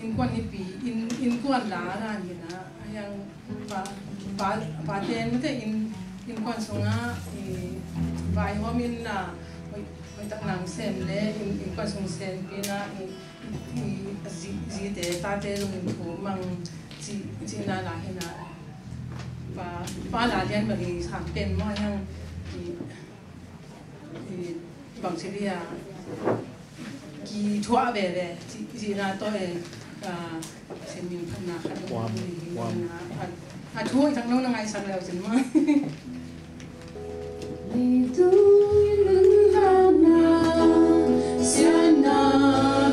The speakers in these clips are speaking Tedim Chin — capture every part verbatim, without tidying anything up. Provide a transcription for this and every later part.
Innkuan nipi, inn, innkuan la dan hi na, a hiang pa, pa, pate mate inn, innkuan sungah, i, vaihawm in la, hoih, hoih tak nang sem le, inn, innkuan sung sempi na, i, i, zi, zite, tate zong inn thu mang, ci, ci na la hi na, pa, pa la lian bang i sang pen maw hiang, i, i, bang ci lia, kithuah veve, ci, ci na tawh e, a, sin min phatna khat dong hi na, a, a thu i thak no na ngaihsak leu cin maw. Leitung i nuntakna, siatna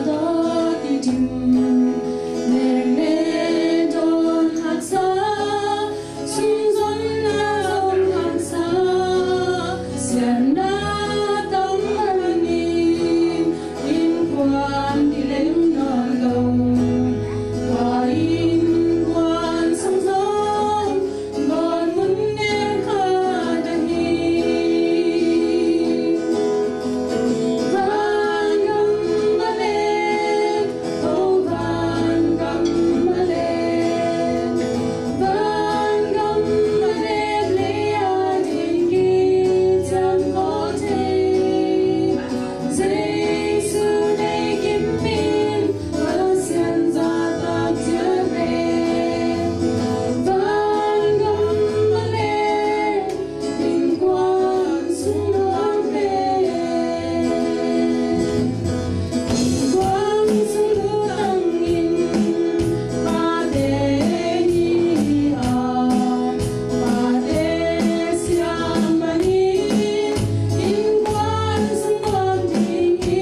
tawh kidim, nek le dawn haksa, sungzonna om haksa, siatna tam manin, innkuan kilem nawn lo. Tua innkuan sung zong gawtmun nek khat ahi. Vangam a lek, oh, vangam a lek, vangam a lek, lei a ding kiciam ko thei. Jesu nei kim in, Pasian zahtak ciat leh, vangam a lek, innkuan sung nuam pen, innkuan sung lutang in, pate hi a, pate siam manin, innkuan sung nuam ding hi.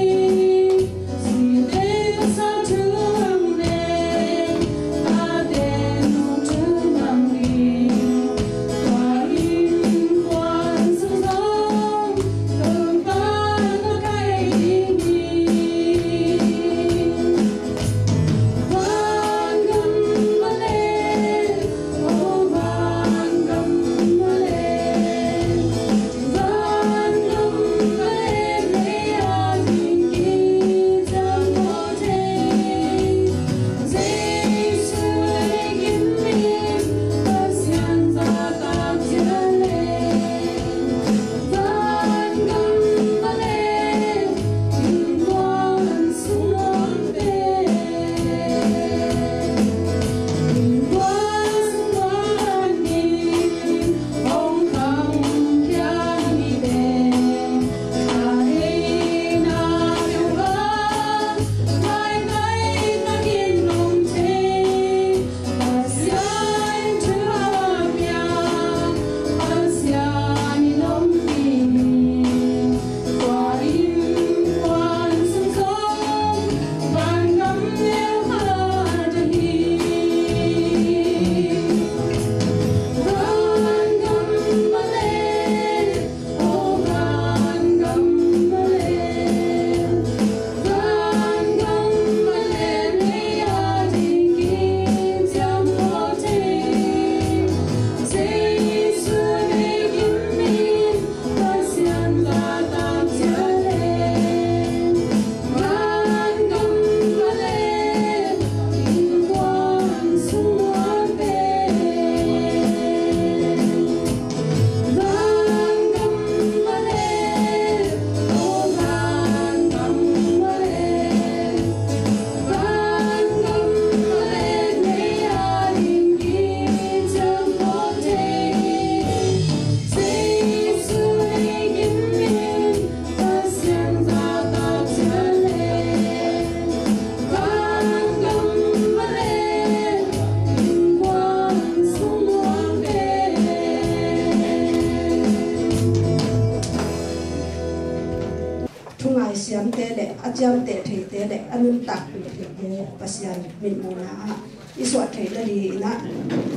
Thungai siamte le a ciamteh theite le a nuntakpih theite Pasian mitmuhna ah i suah theih nadingin ah,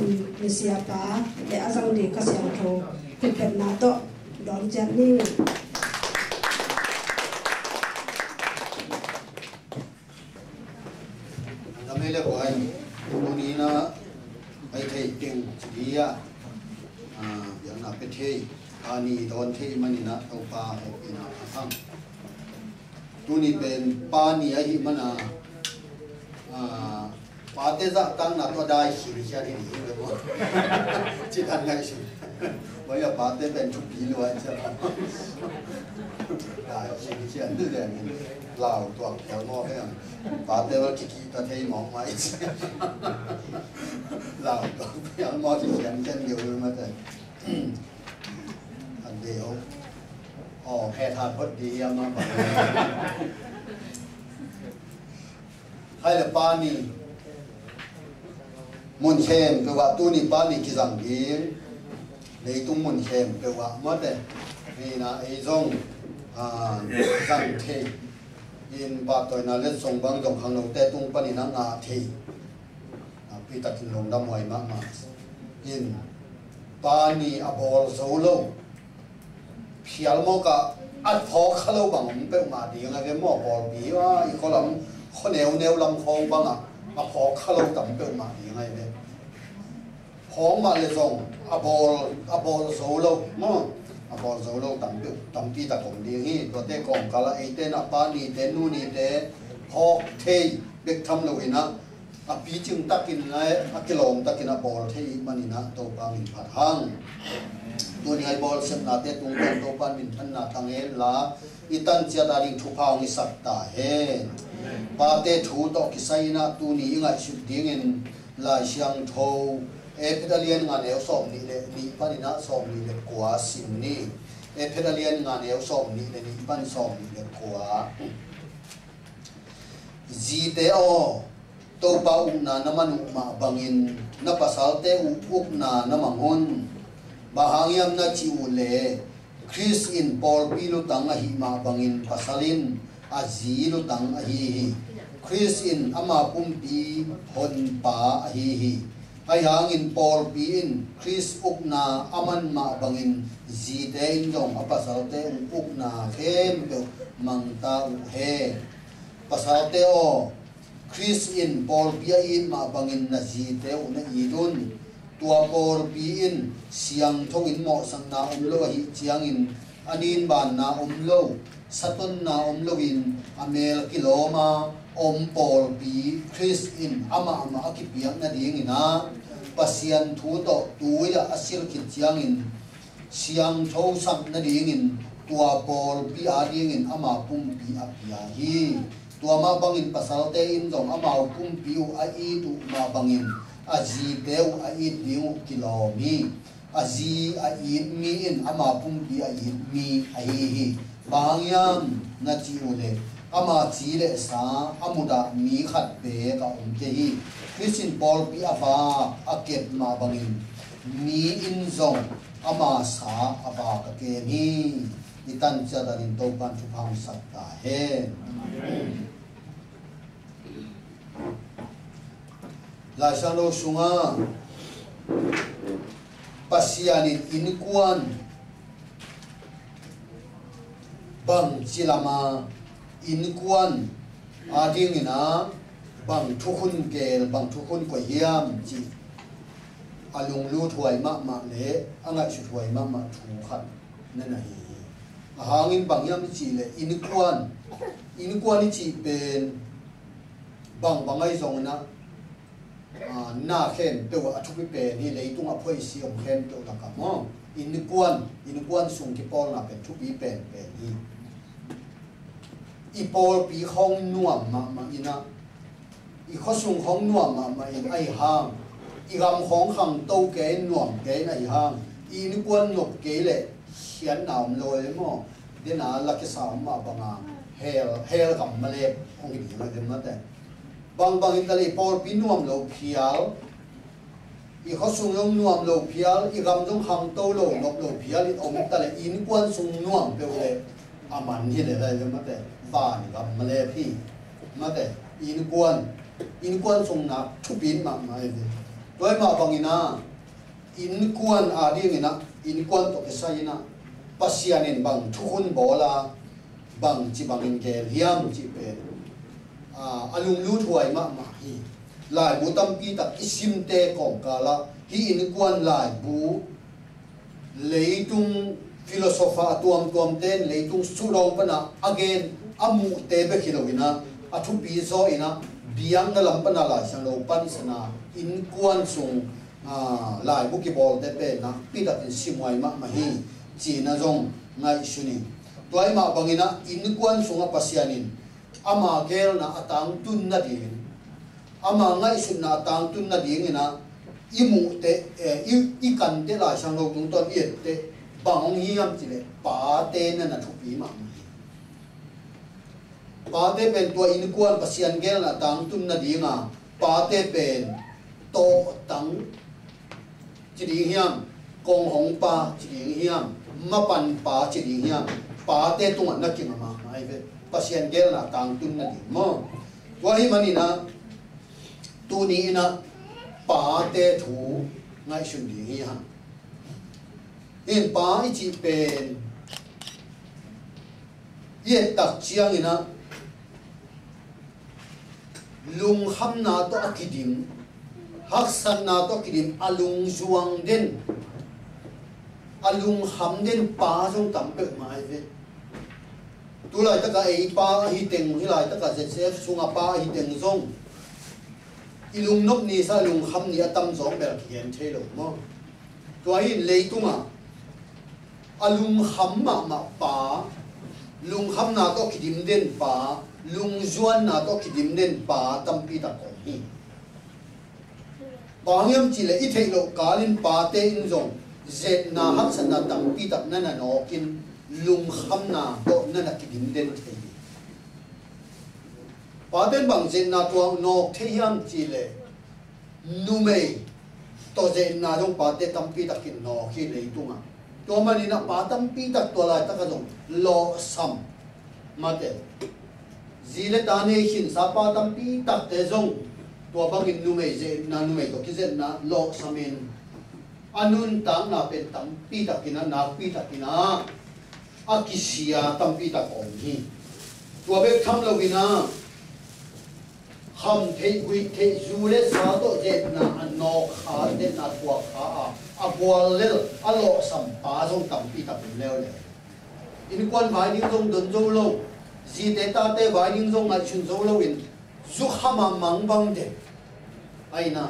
um, misiapa le a zang ding Kha Siangtho khutbetna tawh dawn ciat ni. Lam hei le kua in tuni in ah pai thei teng ci ding a, ah, biakna pia thei, pa ni dawn thei manin ah Topa hehpihna a phang. Tuni pen pa ni ahih manin ah, ah, Pate zahtakna tawh dai khil khian hi ding hi ve maw? Ci dan ngaihsun. Tua hi a pate pen thupi lua hi ciang. Dai khil khian hi ve. Lau tuak phial maw ve. Pate val kikihta thei mawk mah hi ciang. Lau tuak phial maw kikhian khian lio hi mah te. A deu. Aw, phet hat phot ding hiam a bang. Hai le pa ni mun khempeuh ah tuni pa ni kizang ding. Leitung mun khempeuh ah mate. Hina ei zong, ah, zang thei. In pahtawina letsong bang zong khangnote tung panin a ngah thei. Nakpi takin lungdam huai mahmah. In pa ni a bawl zo lo. Phial mawk ah a phawk kha lo bang om peuhmah ding a ve maw, pawlpi a i khualam khua neuneu lam khawng bangah a phawk kha lo tam peuhmah ding a ve. Phawk mah le zong a bawl, a bawl zo lo maw, a bawl zo lo tam peuh, tampi tak om ding hi. Tuate kawmkal ah eite in a pa nite nu nite phawk thei bek tham lo in ah a picing takin le a kilawm takin a bawl thei ih manin ah Topa min phat hang. Tuni a i bawlsiatnate tungtawn Topa min phatna tang hen la, i tan ciat a ding thupha hong i sak ta hen. Pate thu tawh kisai in ah tuni i ngaihsut dingin Lai Siangtho Efesa lian nga neu sawm nih le nih panin ah sawm nih le kua sim ni. Efesa lian nga neu sawm nih le nih pan sawm nih le kua. Zite aw, Topa ukna na man uh mah bangin na pasalte uh ukna na mang un. Bang hang hiam na cih uh leh Khrist in pawlpi lutang ahih mah bangin pasal in a zi lutang ahi hi. Khrist in ama pumpi honpa ahi hi. Ahi hangin pawlpi in Khrist ukna a man mah bangin zite in zong a pasalte uh ukna khempeuh mang ta uh hen. Pasalte aw, Khrist in pawlpi a it mah bangin na zite uh na it un. Tua pawlpi in siangtho in mawhsakna om lo ahih ciangin a ninbanna om lo, satonna om loin a mel kilawm a om pawlpi Khrist in amah mah a kipiak nadingin ah Pasian thu tawh tui-ah a silh khit ciangin siangtho sak nadingin tua pawlpi adingin ama pumpi a pia hi. Tua mah bangin pasalte in zong amau pumpi uh a it uh mah bangin a zite uh a it ding uh kilawm hi. A zi a it mi in ama pumpi a it mi ahi hi. Bang hang hiam na cih uh leh ama ci le sa a mudah mi khat beek a om kei hi. Khrist in pawlpi a vak a kep mah bangin mi in zong ama sa a vak a kem hi. I tan ciat a ding Topa'n thupha hong sak ta hen. Lai Siangtho sungah Pasian in innkuan bangci lam a, innkuan adingin ah bang thukhun gel, bang thukhun koih hiam cih a lunglut huai mahmah le a ngaihsut huai mahmah thu khat na na hi hi. A hangin bang hiam cih leh innkuan, innkuan i cih pen bangbang ahi zongin ah, ah, na khempeuh ah a thupi pen hi, leitung a phuaisi om khempeuh lakah maw. Innkuan, innkuan sung kipawlna pen thupi penpen hi. I pawlpi khawng nuam mahmah in ah, i khuasung khawng nuam mahmah in ahi hang, i gam khawng khangto kei in nuam kei in ahi hang, i innkuan nop kei leh khiatna om lo e maw. Dena la kisa om mah banga hell, hell gam malep hong hi ding a dem mate. Bangbang hi ta leh i pawlpi nuam lo phial, i khuasung zong nuam lo phial, i gam zong khangto lo, nop lo phial in om ta leh innkuan sung nuam peuh leh a man hi leh lai leh mate, van gam malep hi. Mate, innkuan, innkuan sung nak thupi in mahmah hi. Tua hi mah bangin ah innkuan adingin ah, innkuan tawh kisai in ah Pasian in bang thukhun bawl a, bangci bangin gel hiam cih pen, ah, a lunglut huai mahmah hi. Laibu tampi tak i simte kawmkal ah hih innkuan laibu leitung philosopher a tuamtuamte in leitung sudawng pana a gen a muhte bek hi lo in ah, a thupi zaw in ah Biakna lam pana Lai Siangtho pansan a, innkuan sung, aa, laibu kibawlte pen nakpi takin simhuai mahmah hi, ci-in ah zong ngaihsun ing. Tua ahih mah bangin ah innkuan sungah Pasian in ama geelna a tangtun nading, ama ngaihsutna a tangtun nadingin ah i muhte, eh, i, i kante Lai Siangtho tungtawn i etteh bang hong hiam cih leh pate na na thupi mahmah hi. Pate pen tua innkuan Pasian geelna a tangtun nading a, pate pen tawhtang ci ding hiam, kong hong pa ci ding hiam, mapan pa ci ding hiam, pate tungah na kingah mahmah hi ve. Pasian geelna a tangtun nading maw. Tua ahih manin ah tuni in ah pate thu ngaihsun ding hi hang. In pa i cih pen i et tak ciangin ah lungkhamna tawh a kidim, haksatna tawh a kidim, a lungzuang den, a lungkham den pa zong tam peuhmah hi ve. Tu laitakah ei pa ahi teng, hih laitakah Z C F sungah pa ahi teng zong i lungnop ni sa, lungkham ni a tamzaw bel kigen thei lo maw. Tua hi in leitungah a lungkham mahmah pa, lungkhamna tawh kidim den pa, lungzuanna tawh kidim den pa tampi tak om hi. Bang hang hiam cih leh i theih loh kalin pate in zong zetna, haksatna tampi tak na na nawkin lungkhamna tawh na na kidim den thei hi. Pate in bang zetna tawh nawk thei hiam cih leh numei tawh zetna zong pate tampi takin nawk hi leitungah. Tua manin ah pa tampi tak tua laitakah zong lawhsam, mate, zi le ta nei khinsa pa tampi takte zong tua bangin numei zetna, numei tawh kizetna lawhsamin a nuntakna pen tampi takin ah, nakpi takin ah a kisia tampi tak om hi. Tua bek tham loin ah kham theih, guih theih, zu le sa tawh zetna a nawk kha, zetna tuak kha a, a bual lel, a lawhsam pa zong tampi tak om leuleu. Innkuan vai ding zong don zo lo, zite tate vai ding zong ngaihsun zo loin zu kham a mangbang den, ahi na,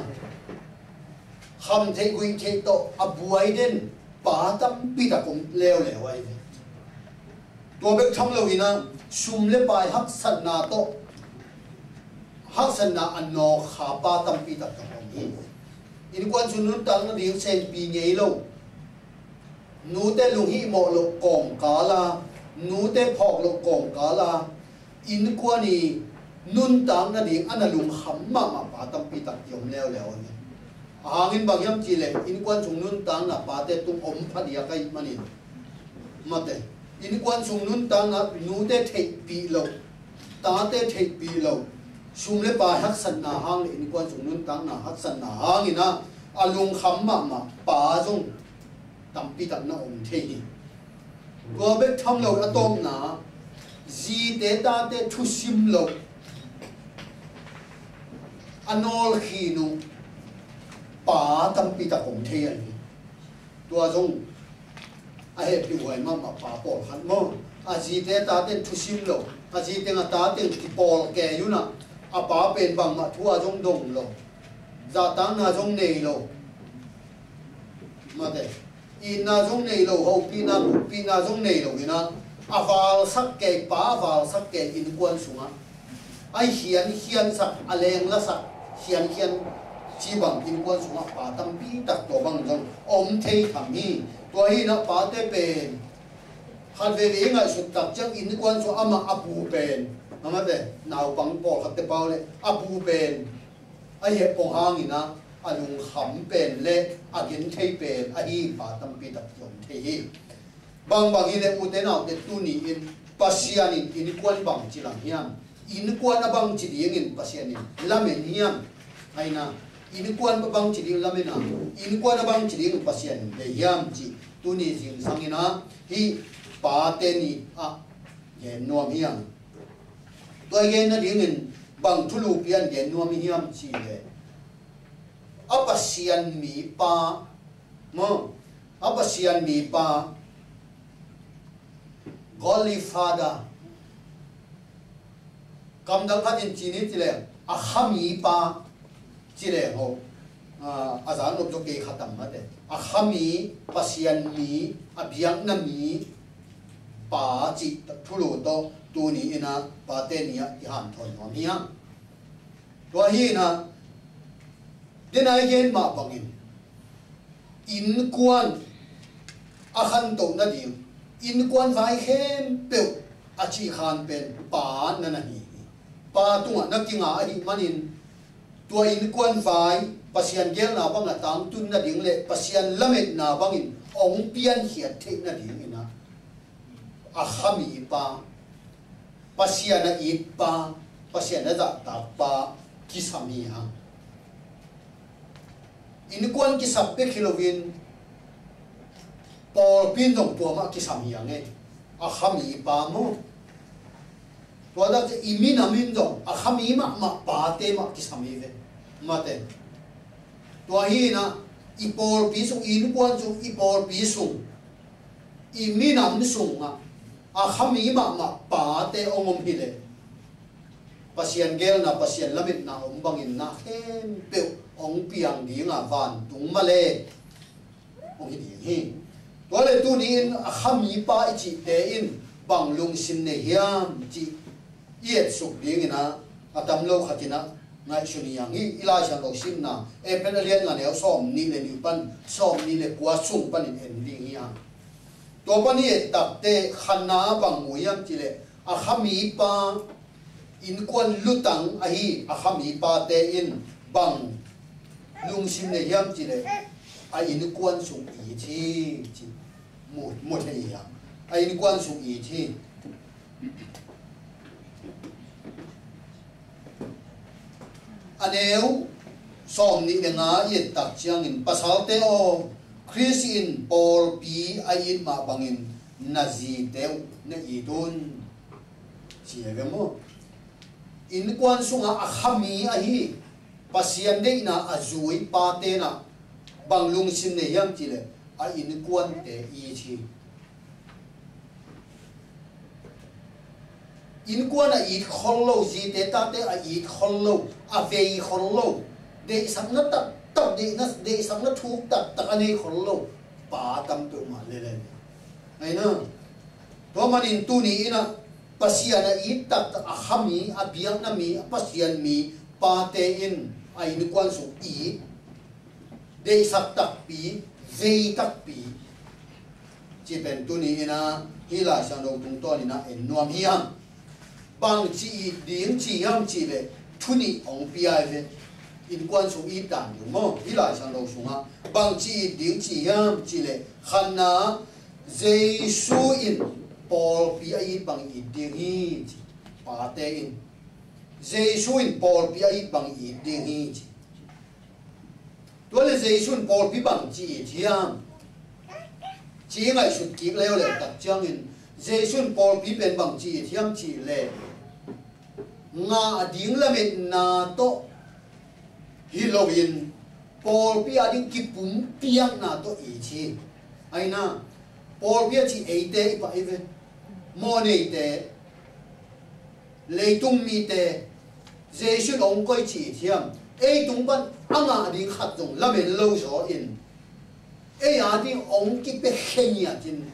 kham theih, guih theih tawh a buai den pa tampi tak om leuleu ahi ve. Tua bek tham loin ah sum le pai haksatna tawh, haksatna a nawk kha pa tampi tak tak om hi. Innkuan sung nuntak nading senpi ngei lo, nute lunghihmawh loh kawmkal a, nute phawk loh kawmkal a, innkuan i nuntak nading a na lungkham mahmah pa tampi tak ki om leuleu ahi. A hangin bang hiam cih leh innkuan sung nuntakna pate tung om phadiak ahih manin, mate, innkuan sung nuntakna nute theihpih loh, tate theihpih loh, sum le pai haksatna hang le innkuan sung nuntakna haksatna hangin ah a lungkham mahmah pa zong tampi tak na om thei hi. Tua bek tham lo a tawpna, zite tate thusim loh, a nawlkhin uh pa tampi tak om thei ahi. Tua zong a hehpihhuai mahmah pa pawlkhat maw. A zite tate thusim lo, a zi teng a ta teng kipawl kei un ah, a pa pen bangmah thu a zong dong lo, zahtakna zong nei lo, mate, itna zong nei lo, hopihna, kuppihna zong nei lo in ah, a valsak kei, pa a valsak kei innkuan sungah a khiankhiansak, a lenglasak khiankhian cih bang innkuan sungah pa tampi tak tua bang zong om thei tham hi. Tua hi in ah pate pen khat veve i ngaihsut tak ciang innkuan sungah amah a pu pen, amah pen naupang pawlkhatte pau le a pu pen a hehpawh hangin ah a lungkham pen le a genthei pen ahi pa tampi tak ki om thei hi. Bangbang hi leh ute naute, tuni in Pasian in innkuan bangci lam hiam? Innkuan a bangci dingin Pasian in lamen hiam? Aina, innkuan a bangci ding lamen a, innkuan a bangci dingin Pasian in deih hiam cih tuni zingsang in ah hih pate ni ah gen nuam hiam? Tua i gen nadingin bang thulu pian gen nuam i hiam cih leh, a Pasian mipa maw, a Pasian mipa, godly father, kamdang khat in ci ni ci leh, A khami pa ci leng ho, a, a zan nop zaw kei kha tam mate. A khami, Pasian mi, a biakna mi pa cih thulu tawh tuni in a pate ni ah i hanthawn nuam hi hang. Tua hi in a, den a i gen mah bangin innkuan a khantoh nading, innkuan vai khempeuh a cihkhan pen pa na na hi hi. Pa tungah na kinga ahih manin tua innkuan vai Pasian geelna bangah tangtun nading le Pasian lametna bangin hong piankhiat theih nadingin a, a khami pa, Pasian a it pa, Pasian a zahtak pa kisam hi hang. Innkuan kisap bek hi loin pawlpi in zong tua mah kisam hi hang e. A khami pa maw? Tua dak ciang i minam in zong a khami mahmah pate mah kisam hi ve. Mate. Tua hi in a, i pawlpi sung, i innkuan sung, i pawlpi sung, i minam sungah a khami mahmah pate hong om hi leh Pasian geelna, Pasian lametna om bangin na khempeuh hong piang ding a, vantung mah le hong hi ding hi. Tua le tuni in a khami pa i cihte in bang lungsim nei hiam cih i etsuk dingin a, a tam lo khat in a ngaihsun hi hang hi. I Lai Siangtho simna, Efesa a lian nga, neu sawm nih le nih pan sawm nih le kua sung panin en ding hi hang. Tua pan i et takteh khatna ah bang mu hiam cih leh a khami pa, innkuan lutang ahi a khami pate in bang lungsim nei hiam cih leh a innkuan sung it hi ci, mu, mu thei hi hang. A innkuan sung it hi. A neu sawm nih le nga i et tak ciangin, pasalte aw, Khrist in pawlpi a it mah bangin na zite uh na it un, ci hi ve maw? Innkuan sungah a khami ahi Pasian deihna a zui pate in a bang lungsim nei hiam cih leh a innkuante it hi. Innkuan a it khol lo, zite tate a it khol lo, a vei khol lo, deihsakna taktak, deihna, deihsakna thuk taktak a nei khol lo pa tam peuhmah lel hi. Ahi na, tua manin tuni in a Pasian a it taktak, a khami, a biakna mi, a Pasian mi pate in a innkuan sung it, deihsak takpi, vei takpi, cih pen tuni in a hih Lai Siangtho tungtawn in a en nuam hi hang. Bangci it ding ci hiam cih leh thu nih hong pia hi ve. Innkuan sung it dan ding maw, hih Lai Siangtho sungah bangci it ding ci hiam cih leh, khatna, Jesu in pawlpi a it bang it ding hi ci. Pate in Jesu in pawlpi a it bang it ding hi ci. Tua le Jesu in pawlpi bangci it hiam ci ngaihsut kik leuleu tak ciangin, Jesu in pawlpi pen bangci it hiam cih leh, ngah ding lametna tawh hi loin pawlpi a ding kipumpiakna tawh it hi. Ahi na, pawlpi a cih eite i pah hi ve. Mawhneite, leitung mite, Jesu in hong koih ci it hiam? Ei tung pan a ngah ding khat zong lamen lo zaw in, ei a ding hong kipia khe ngiat in,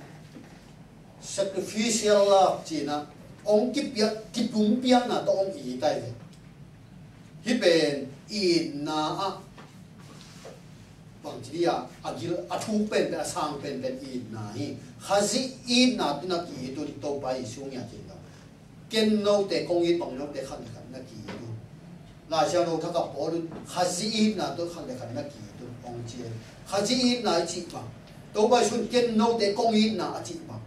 sacrificial love ci-in a, hong kipiak, kipumpiakna tawh hong it ahi ve. Hih pen itna ah bangci dia a gil, a thuk penpen, a sang penpen itna hi. Khazih itna tawh na ki-it un, Topa Jesu ngiat in lo. Ken note kong it bang note khat le khat na ki-it un. Lai Siangtho thak ah Paul in Khazih itna tawh khat le khat na ki-it un hong ci hi. Khazih itna i cih bang, Topa Jesu in ken note kong itna a cih bang,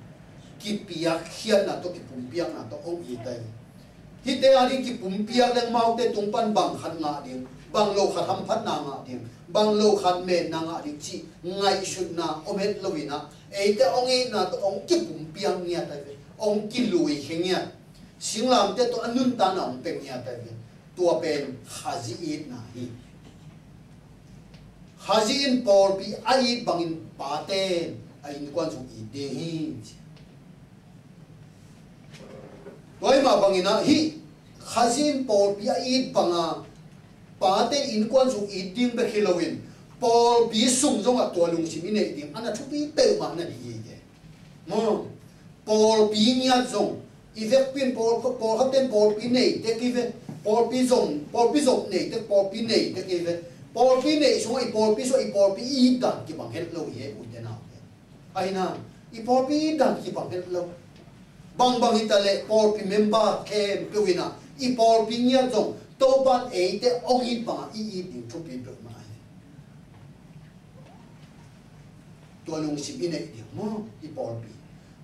kipiakkhiatna tawh, kipumpiakna tawh hong it ahi. Hihte a ding kipumpiak leng amaute tung pan bang khat ngah ding, bang lo khat hamphatna ngah ding, bang lo khat metna ngah ding cih ngaihsutna om het lo in a, eite hong itna tawh hong kipumpiak ngiat ahi ve, hong kiluikhia ngiat. Singlamteh tawh a nuntakna hong pia ngiat ahi ve. Tua pen Khazih itna hi. Khazih in pawlpi a it bangin pate in a innkuan sung it ding hi. Tua ahih mah bangin a, hih Khazih in pawlpi a it banga pate innkuan sung it ding bek hi loin pawlpi sung zongah tua lungsim i neih ding a na thupi peuhmah na hi hi ke. Maw? Pawlpi ngiat zong i vekpi in pawl, pawlkhat ten pawlpi nei tek i ve. Pawlpi zong, pawlpi zong nei tek, pawlpi nei tek i ve. Pawlpi neih sungah i pawlpi sungah i pawlpi i it dan kibang het lo hi e, u te nau te. Ahi na, i pawlpi i dan kibang het lo. Bangbang hi ta leh pawlpi member khempeuh in ah i pawlpi ngiat zong Topa'n eite hong it bangah i it ding thupi peuhmah hi. Tua lungsim i neih ding maw, i pawlpi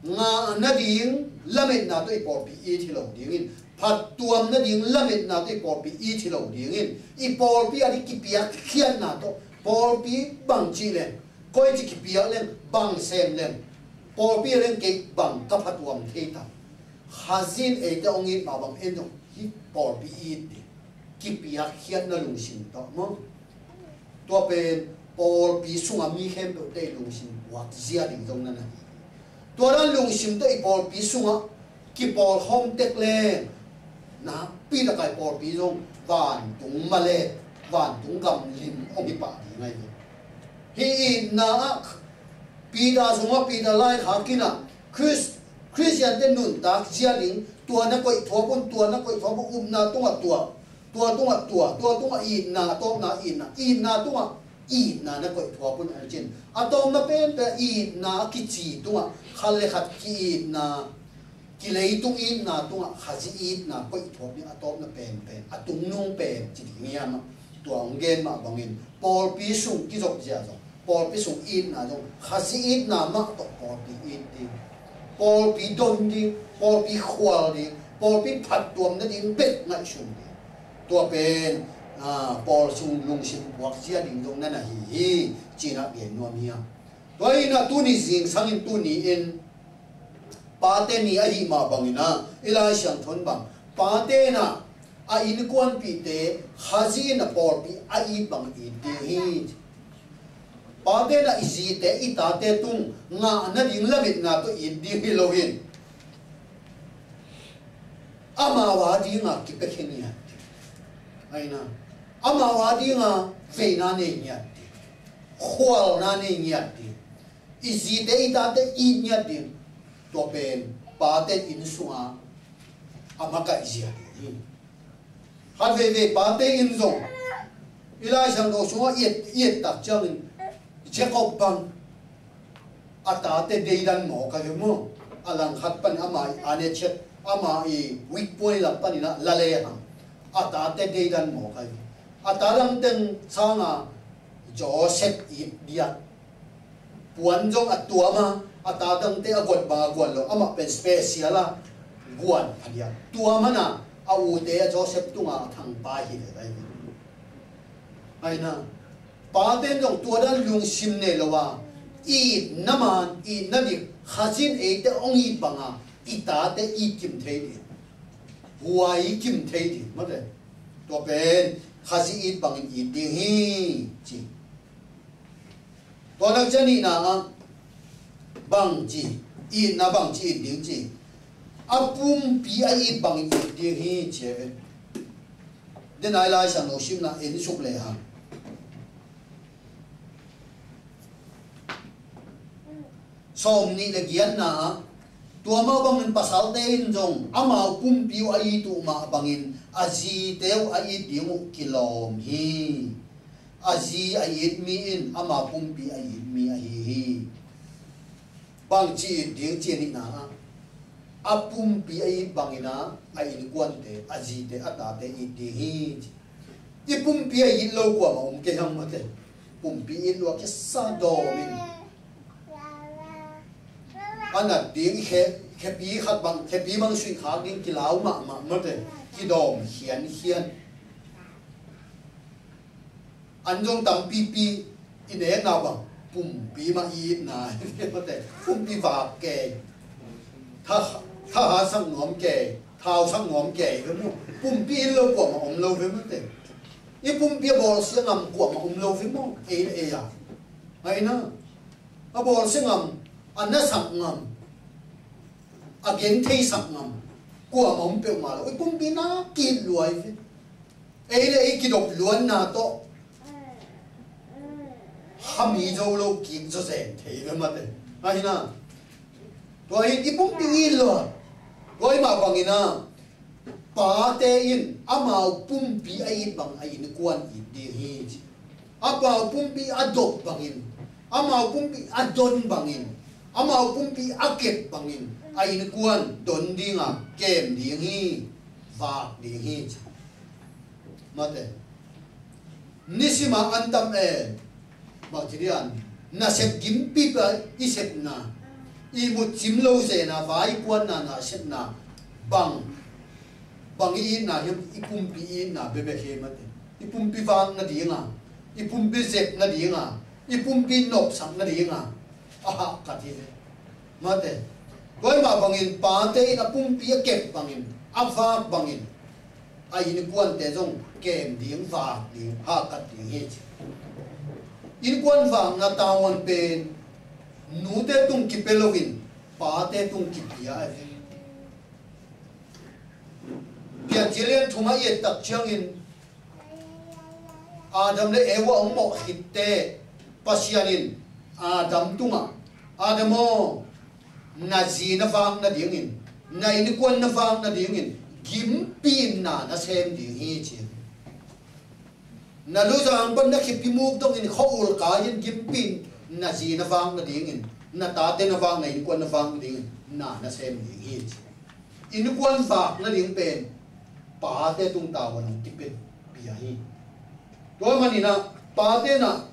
ngah nading lametna tawh i pawlpi it hi lo dingin, phattuam nading lametna tawh i pawlpi it hi lo dingin, i pawlpi a ding kipiakkhiatna tawh, pawlpi bang cih leng, koici kipiak leng, bang sem leng, pawlpi a leng kei bang ka phattuam thei ta. Khazih in eite hong it mah bang en zong hih pawlpi it ding, kipiakkhiatna lungsim tawh maw? Tua pen pawlpi sunga mi khempeuhte lungsim puak zia ding zong na na hi. Tua dan lungsim tawh i pawlpi sungah kipawlkhawm tek leng nakpi takin pawlpi zong vantung male, vantung gamlim hong hi pah ding ahi ve. Hih itna ah Peter sungah Peter laikhak in ah Khris-, Khristiante nuntak zia ding, tua na koih thuap un, tua na koih thuap un, upna tungah tua, tua tungah tua, tua tungah itna, a tawpna itna, itna tungah itna na koih thuap un a cin. A tawpna penpen itna a kici tungah khat le khat ki-itna, kileitung itna tungah Khazih itna koih thuap ding a tawpna penpen, a tungnung pen ci ding hiam ah, tua hong gen mah bangin pawlpi sung kizop zia zong, pawlpi sung itna zong Khazih itna mah tawh pawlpi it ding, pawlpi don ding, pawlpi khual ding, pawlpi phattuam nading bek ngaihsun ding. Tua pen, ah, pawl sung lungsim puak zia ding zong na na hi hi, ci-in ah gen nuam hi a. Tua hi in ah tuni zingsangin tuni in pate ni ahih mah bangin ah, i Lai Siangtho in bang, pate in ah a innkuanpihte Khazih in a pawlpi a it bang it ding hi. Pate in ah i zite, i tate tung ngah nading lametna tawh it ding hi loin, amau a dinga kipia khe ngiat ding. Ahi na, amau a dinga veina nei ngiat ding, khualna nei ngiat ding, i zite i tate it ngiat ding. Tua pen pate inn sunga a makaih zia ding hi. Khat veivei pate in zong i Lai Siangtho sungah i et, i et tak ciangin Jacob bang a tate deidan mawk ahi ve maw? A langkhat panin ama i anechet, ama i weak point lam panin ah la lehang a tate deidan mawk ahi ve. A ta dang teng sanga Joseph it diak. Puan zong a tuam a, a ta dangte a guat bang a guat lo, amah pen special a guat phadiak. Tua mana a ute a Joseph tunga a thangpai hi ve lai. Ahi na, pate in zong tua dan lungsim nei lo a, itna man, itna dik, Khazih in eite hong it banga i tate it kim thei ding, huai kim thei ding, mate. Tua pen Khazih it bangin it ding hi, ci. Tua nak ciang nihna ah bangci, itna bangci it ding ci. A pumpi a it bangin it ding hi ci ve. Denai Lai Siangtho simna en suk lehang, sawm nih le giatna ah, tua mah bangin pasalte in zong amau pumpi uh a it uh mah bangin a zite uh a it ding uh kilawm hi. A zi a it mi in ama pumpi a it mi ahi hi. Bangci it ding ci a nihna ah, a pumpi a it bangin ah a innkuante, a zite, a tate it ding hi. I pumpi a it lo kuamah om kei hang mate. Pumpi it lo a kisa dawm in, a nat ding khe, khepi khat bang, khepi bang suih khak ding kilau mahmah mate. Kidawm khiankhian. An zong tampipi i nekna bang pumpi mah i itna hi mate. Pumpi vak kei, tha, thaha sak nuam kei, thau sak nuam kei ve maw? Pumpi in lo kuamah om lo ve mate. I pumpi a bawlsia ngam kuamah om lo ve maw? Ei, ei a, ahi na, a bawlsia ngam, a nasak ngam, a gentheisak ngam, Kuamah om peuhmah lo, i pumpi na kit lua hi ve. Ei le ei kidop luanna tawh hami zo lo kik zawzen thei ve mate. Ahi na, tua hi i pumpi it lua. Tua hi mah bangin a, pate in amau pumpi a it bang a innkuan it ding hi ci. Amau pumpi a dop bangin, amau pumpi a don bangin, amau pumpi a kep bangin a innkuan don dinga kem ding hi, vak ding hi ci. Mate. Nisima an tam e, bang ci dian, nasep gimpi pa i sepna, i mut cim lo zena vai kuanna nasepna bang, bang i itna hiam, i pumpi i itna bebek hi mate. I pumpi vak nadinga, i pumpi zep nadinga, i pumpi nopsak nadinga a hahkat hi ve. Mate. Tua hi mah bangin pate in a pumpi a kep bangin, a vak bangin a innkuante zong kem ding, vak ding, hahkat ding hi ci. Innkuan vakna tavuan pen nute tung kipia loin pate tung kipia a hi. Piancil lian thum a i et tak ciangin Adam le Eva hong mawh khitte Pasian in Adam tungah, Adam aw, na zi na vak nadingin, na innkuan na vak nadingin gimpi in na na sem ding hi ci. Na luzang pan na khipi muk dongin khua-ul kai-in gimpi in na zi na vak nadingin, na tate na vak, na innkuan na vak nadingin na na sem ding hi ci. Innkuan vak nading pen pate tung tavuan hong kipia hi. Tua manin ah pate in ah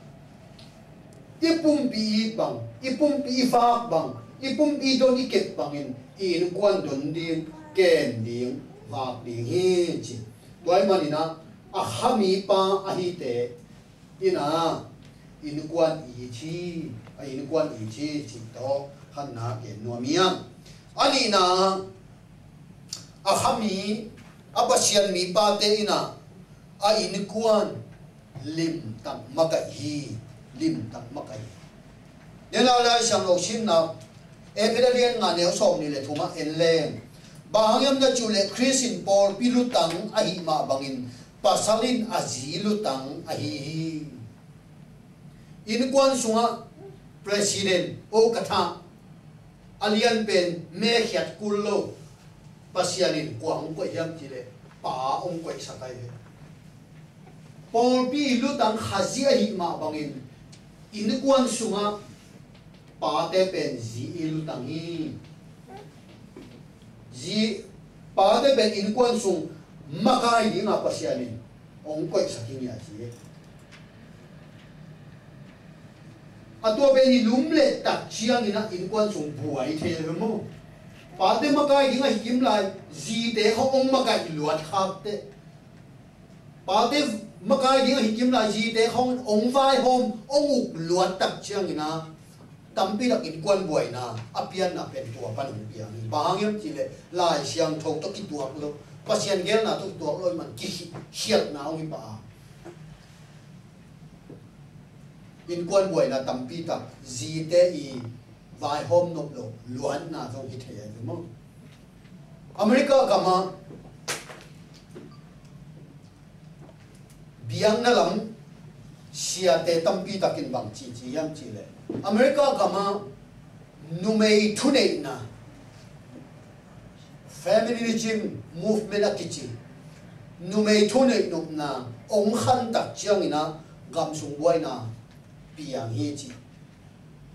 i pumpi it bang, i pumpi i vak bang, i pumpi don i kep bangin i innkuan don ding, kem ding, vak ding hi ci. Tua hi manin ah a khami pa a hite in ah innkuan it hi, a innkuan it hi cih tawh khatna gen nuam hi. A nihna, a khami, a Pasian mi pate in ah a innkuan limtak makaih hi, limtak makaih hi. Nena Lai Siangtho simna, Efesa lian nga neu sawm nih le thum ah en leng, bang hang hiam na cih uh leh Khrist in pawlpi lutang ahih mah bangin pasal in a zi lutang ahi hi. Innkuan sungah president, ukatha, a lianpen, mekhiat kul lo Pasian in kua hong koih hiam cih leh pa hong koihsak ahi hi. Pawlpi lutang Khazih ahih mah bangin innkuan sungah pate pen zi i lutang hi. Zi, pate pen innkuan sung makai dinga Pasian in hong koihsak hi ngiat hi. A tua pen i lum le tak ciangin ah innkuan sung buai thei ve maw? Pate makai ding ahi kim lai, zite khawng hong makai luat khak teh. Pate makai ding ahi kim lai, zite khawng hong vaihawm, hong uk luat tak ciangin ah tampi tak innkuan buaina a pianna pen tua pan hong piang hi. Bang hang hiam cih leh Lai Siangtho tawh kituak lo, Pasian geelna tawh kituak lo ahih man kikhialhna hong hi pah a. Innkuan buaina tampi tak zite i vaihawm nop loh luatna zong hi thei ahi maw? America gamah biakna lam siate tampi takin bang cici hiam cih leh, America gamah numei thuneihna, feminism movement a kici, numei thuneih nopna hong khan tak ciangin ah gam sung buaina piang hi ci.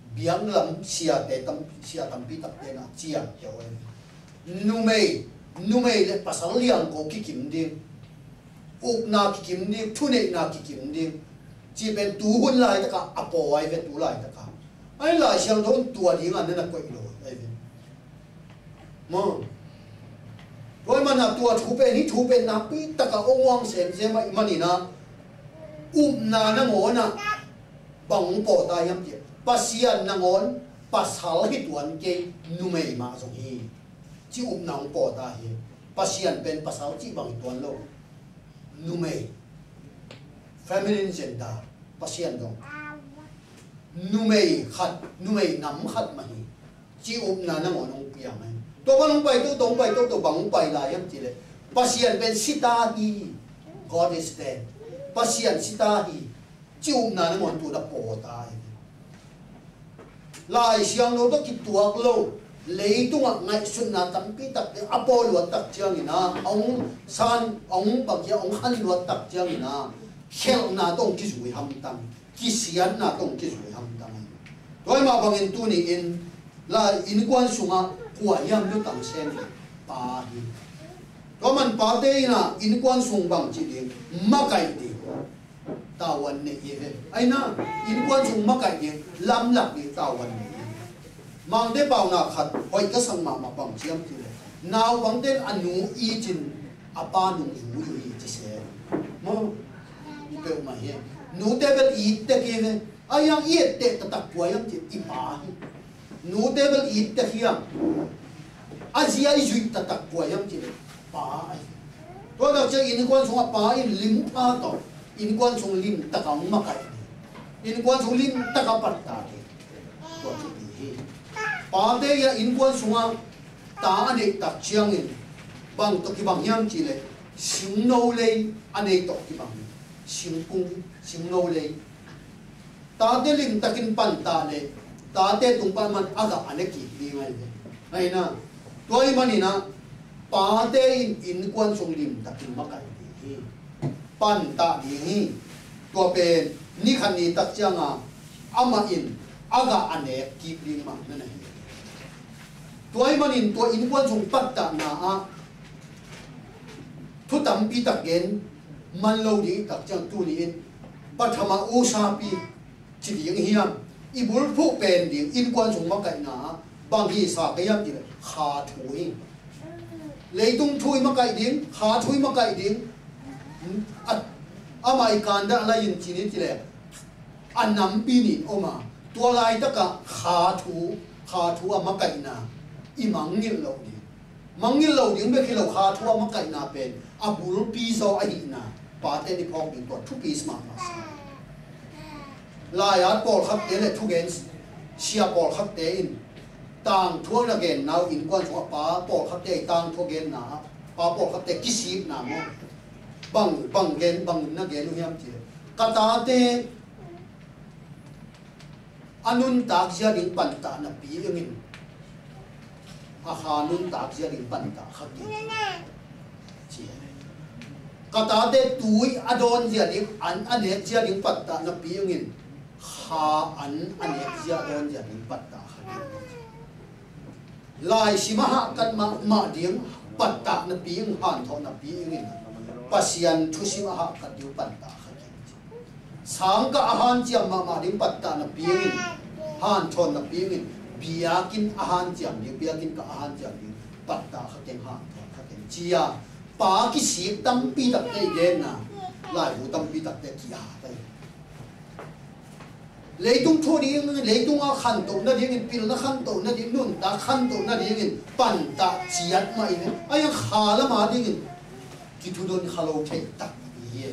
Biakna lam siate tam, sia tampi takte in ah ciang hi uh. Numei, numei le pasal liangko kikim ding, ukna kikim ding, thuneihna kikim ding cih pen tu hun laitakah a pawi ve, tu laitakah. Ahi Lai Siangtho in tua dinga na na koih lo ahi ve maw? Tua ahih manin ah tua thu pen, hih thu pen nakpi takah hong uang semsem ahih manin ah upna nangawn ah bang hong pawt ta hiam cih leh, Pasian nangawn pasal hi tuan kei, numei mah zong hi, cih upna hong pawt ta hi. Pasian pen pasal cih bang hi tuan lo. Numei, feminine gender, Pasian zong numei khat, numei nam khat mah hi, cih upna nangawn hong piang hi. Tua bang hong pai toto, hong pai toto, bang hong pai lai hiam cih leh, Pasian pen si ta hi. God is dead. Pasian si ta hi. Ci upna nangawn tu na paw ta hi. Lai Siangtho tawh kituak lo, leitungah ngaihsutna tampi takte a paw luat tak ciangin ah, a hong san, a hong bang hiam, a hong han luat tak ciangin ah, khelhna tawh hong kizui hamtang, kisiatna tawh hong kizui hamtang hi. Tua ahih mah bangin tuni-in, lai innkuan sungah kua hiam lutang sem hi? Pa hi. Tua man pate in ah innkuan sung bang ci ding, makaih ding tavuan nei hi ve. Ahi na, innkuan sung makaih ding, lamlak ding tavuan nei hi. Mangte pauna khat hoih ka sak mahmah bang ci hiam cih leh, naupangte in a nu it in a pa nung zu uh hi ci se. Maw, i peuhmah hi. Nute bel it tek hi ve. Ahi hang i etteh taktak kua hiam cih leh i pa hi. Nute bel it tek hi hang, a zi a i zuih taktak kua hiam cih leh pa ahi. Tua tak ciang innkuan sungah pa in lim pha tawh innkuan sung limtak a hong makaih ding, innkuan sung limtak a pattah ding, tua thupi hi. Pate in ah innkuan sungah ta a neih tak ciangin bang tawh kibang hiam cih leh, singno lei a nei tawh kibang hi. Singkung, singno lei. Tate limtakin pattah leh tate tung pan man a gah a ne kik ding ahi ve. Ahi na, tua ahih manin ah pate in innkuan sung limtakin makaih ding hi. Pattah ding hi. Tua pen ni khat ni tak ciangin amah in a gah a nek kik ding mah na hi. Tua ahih manin tua innkuan sung pattahna ah thu tampi tak gen man lo ding tak ciang tuni-in, pathama usapi ci ding hiam, i bulphuh pen ding innkuan sung makaihna ah bang hisa ka hiam cih leh, kha thu hi. Leitung thu i makaih ding, kha thu i makaih ding. A, amah i kandah lai in ci ni cih leh, a nampi nin om a, tua laitakah kha thu, kha thu a makaihna i mangngilh loh ding. Mangngilh lo ding bek hi lo, kha thu a makaihna pen a bulpi zaw ahihna pate in i phawk ding tua thupi mahmah sa. Lai-at pawlkhatte le thugen sia pawlkhatte in tangthu a na genna uh, innkuan sungah pa pawlkhatte i tangthu a genna ah, pa pawlkhatte kisitna maw, bang, bang gen, bang na gen uh hiam cih leh, ka tate a nuntak zia ding pattah napi ingin, a kha nuntak zia ding pattah kha kei, ci. Ka tate tui a dawn zia ding, an a nek zia ding pattah napi ingin, kha an a nek zia, a dawn zia ding pattah kha kei. Laisim a hahkat mahmah ding pattah napi in, hanthawh napi in, Pasian thusim a hahkat ding pattah kha kei. Sangkah a hanciam mahmah ding pattah napi in, hanthawh napi in, biakinn a hanciam ding, biakinn kah a hanciam ding pattah kha kei, hanthawh kha kei, ci-a pa kisik tampi takte i genna, laibu tampi takte ki-at hi. Leitung thu ding, leitung a khantoh nadingin, pilna khantoh nading, nuntak khantoh nadingin pattah ciat mah in, a iang kha lam a dingin kithudon kha lo thei tak hi.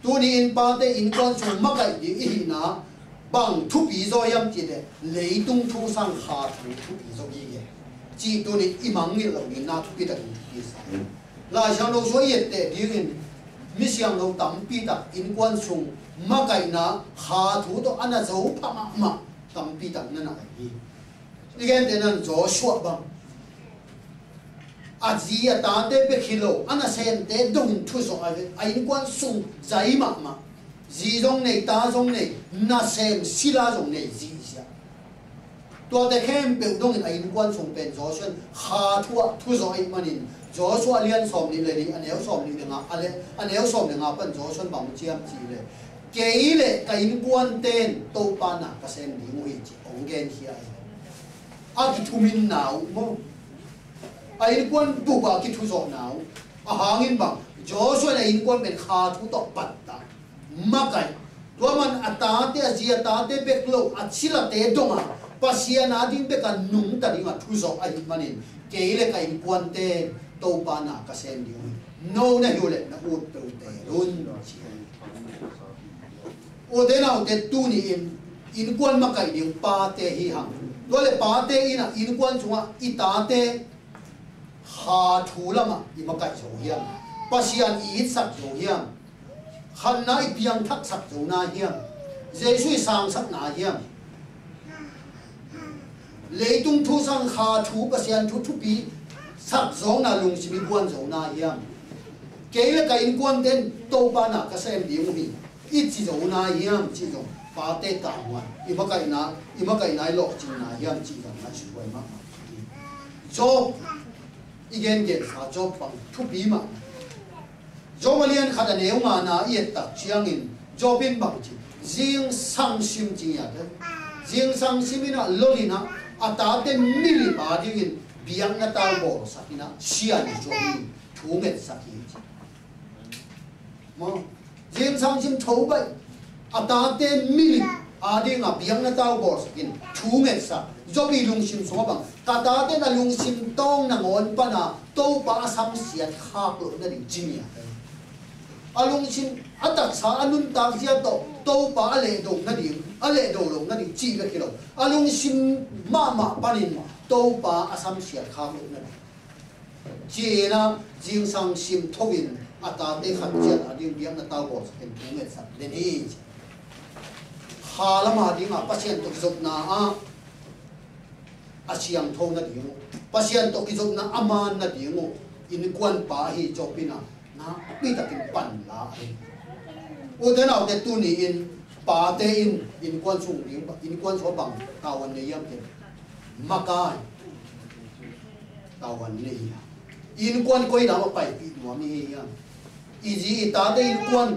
Tuni-in pate innkuan sung makaih ding i hihna bang thupi zaw hiam cih leh, leitung thu sang kha thu thupi zaw hi. Cih tuni-in i mangngilh loh ding na thupi takin thupi sa. Laisiangtho sung i etteh dingin, mi siangtho tampi tak innkuan sung makaihna kha thu tawh a na zo pha mahmah tampi tak na na hi. I gente nan Joshua bang, a zi a tate bek hi lo, a nasemte dongin thuzawh a, a innkuan sung zai mahmah. Zi zong nei, ta zong nei, nasem sila zong nei, zi zia. Tuate khempeuh dongin a innkuan sung pen Joshua in kha thu ah thuzawh ahih manin, Joshua lian sawmnih le nih, a neu sawmnih le nga, a le, a neu sawm le nga pan Joshua in bang ci hiam cih leh, kei le ka innkuante in Topa na ka sem ding uh hi, ci hong genkhia hi. A kithuminna uh maw, a innkuan bup a kithuzawhna uh. A hangin bang, Joshua in a innkuan pen kha thu tawh pattah, makaih. Tua man a tate, a zi a tate bek lo, a silate dong a, Pasian a ding bek a nungta ding a thuzawh ahih manin, kei le ka innkuante Topa na ka sem ding uh hi. No na hi uh leh na ut peuhte un, ci hi. Ute naute, tuni-in innkuan makaih ding pate hi hang. Tua le pate in ah innkuan sungah i tate kha thu lamah i makaih zo hiam? Pasian i itsak zo hiam? Khanna i piangthaksak zo na hiam? Jesu i sangsak na hiam? Leitung thu sang kha thu, Pasian thu thupi sak zawkna lungsim i buan zo na hiam? Kei le ka innkuante in Topa na ka sem ding uh hi, i ci zo na hiam cih zong pate tanghuan, i makaihna, i makaihna i lawhcing na hiam cih zong ngaihsut huai mahmah hi. Job i gengensa Job bang thupi mahmah. Job a lian khat a neu ngana i et tak ciangin Job in bang ci, zingsang sim ci ngiat e. Zingsang sim in ah lol in ah a tate milip a dingin biakna tau bawlsak in ah sian Job in thu ngetsak hi ci. Maw, zingsang sim tho baih a tate milip a dingah biakna tau bawlsak in thu ngetsak. Job i lungsim sungah bang, ka tate in a lungsim tawng nangawn pana Topa a samsiat khak loh nading ci ngiat e. A lungsim a taksa a nuntak zia tawh Topa a lehdo nading, a lehdo loh nading cih bek hi lo, a lungsim mahmah panin Topa a samsiat khak loh nading ci-in ah zingsang sim tho in a tate khat ciat a ding biakna tau bawlsak in thu ngetsak den hi ci. Kha lam a dingah Pasian tawh kizopna ah a siangtho nading uh, Pasian tawh kizopna a man nading uh innkuanpa ahi Job in ah nakpi takin pan la ahi. Ute naute, tuni in pate in innkuan sung ding, innkuan sung bang tavuan nei hiam cih leh, makai tavuan nei hi a. Innkuan koi lam a paipih nuam i hi hiam? I zi i tate innkuan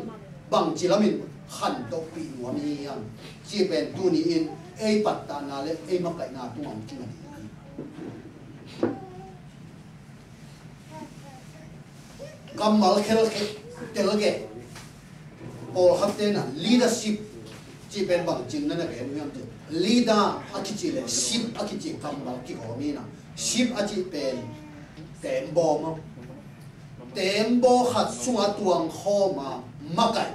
bangci lamin khantohpih nuam i hi hiam? Cih pen tuni in ei pattahna le ei makaihna tungah hong cing a ding hi. Kammal khelkhel telgeh. Pawlkhatte in ah leadership cih pen bangci in na na gen uh hiam cih leh, leader a kici le ship a kici kammal kigawm hi in ah, ship a cih pen teembaw maw? Teembaw khat sungah tuangkhawm a makaih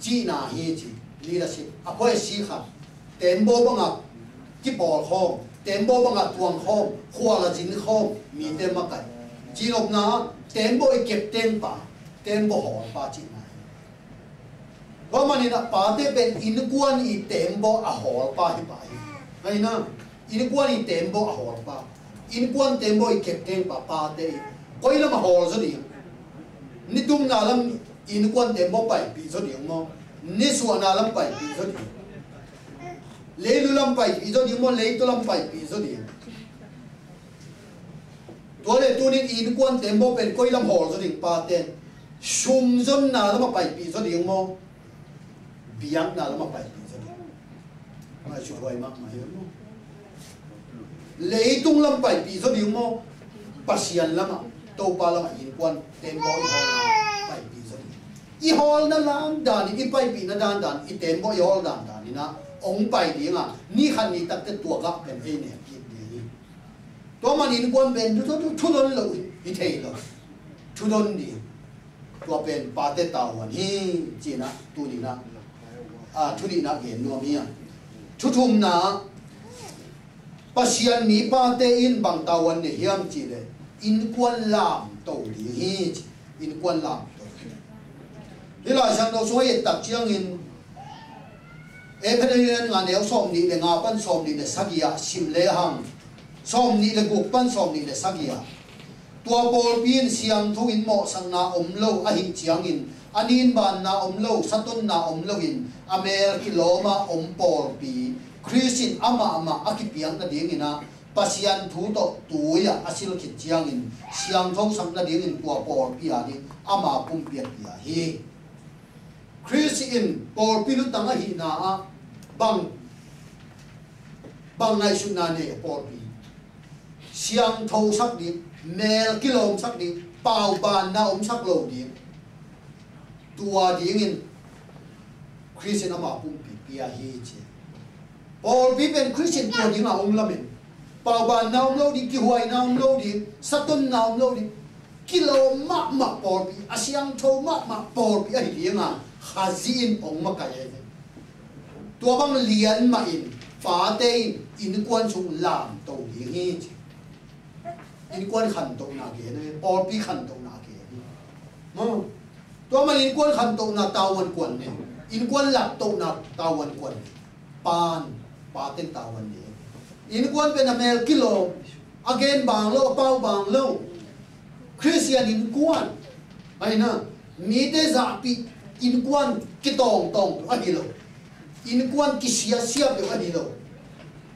cihna hi ci. Leadership a phuaisi khat, teembaw bangah kipawlkhawm, teembaw bangah tuangkhawm, khual a zinkhawm mite makaih. Cihnopna ah teembaw i keptengpa, teembaw hawlpa cihna hi. Tua manin ah pate pen innkuan i teembaw a hawlpa hi pah hi. Ahi na, innkuan i teembaw a hawlpa, innkuan teembaw i keptengpa pate i koi lam a hawl zaw ding? Nitumna lam innkuan teembaw paipih zaw ding maw? Nisuahna lam paipih zaw ding? Leilu lam paipih zaw ding maw? Leitu lam paipih zaw ding? Tua le tunin innkuan teembaw pen koi lam hawl zaw ding pate? Sumzonna lam a paipih zaw ding maw? Biakna lam a paipih zaw ding? Ngaihsut huai mahmah hi maw? Leitung lam paipih zaw ding maw? Pasian lamah, Topa lamah innkuan teembaw i hawlna paipih zaw ding? I hawlna lam danin, i paipihna dandan, i teembaw i hawl dandan in ah hong pai ding a, ni khat ni takte tua gah pen ei nek kik ding hi. Tua man innkuan pen thu, thu, thu, thudon lo hi thei lo. Thudon ding. Tua pen pate tavuan hi ci-in ah tuni in ah, a, thu nihna gen nuam hi a. Thu thumna, Pasian mi pate in bang tavuan nei hiam cih leh innkuan lamto ding hi ci. Innkuan lamto. Hih Lai Siangtho sung a i et tak ciangin Efesa lian nga neu sawmnih le nga pan sawmnih le sagih ah sim lehang, sawmnih le guk pan sawmnih le sagih ah, tua pawlpi in siangtho in mawhsakna om lo ahih ciangin, a ninbanna om lo, satonna om loin a mel kilawm a om pawlpi Khrist in amah mah a kipiak nadingin ah, Pasian thu tawh tui ah a sil khit ciangin siangthosak nadingin tua pawlpi a ding ama pumpi a pia hi. Khrist in pawlpi lutang ahihna ah bang, bang ngaihsutna nei a pawlpi? Siangthosak ding, mel kilawmsak ding, paubanna omsak lo ding. Tua dingin Khrist in ama pumpi pia hi ci. Pawlpi pen Khrist in tua dingah om lamen, paubanna om lo ding, kihuaina om lo ding, satonna om lo ding, kilawm mahmah pawlpi, a siangtho mahmah pawlpi ahi dinga Khazih in hong makaih ahi ve. Tua bang lian mahin pate in innkuan sung lamto ding hi ci. Innkuan khantohna gen hi, pawlpi khantohna gen hi. Maw, tua man innkuan khantohna tavuan kuan ne, innkuan laptohna tavuan kuan ne. Pan, paten tavuan ne. Innkuan pen a mel kilawm, a gen bang lo, a pau bang lo. Khristian innkuan, aina, mite zahpih innkuan kitawngtawng peuh ahi lo. Innkuan kisiasia peuh ahi lo.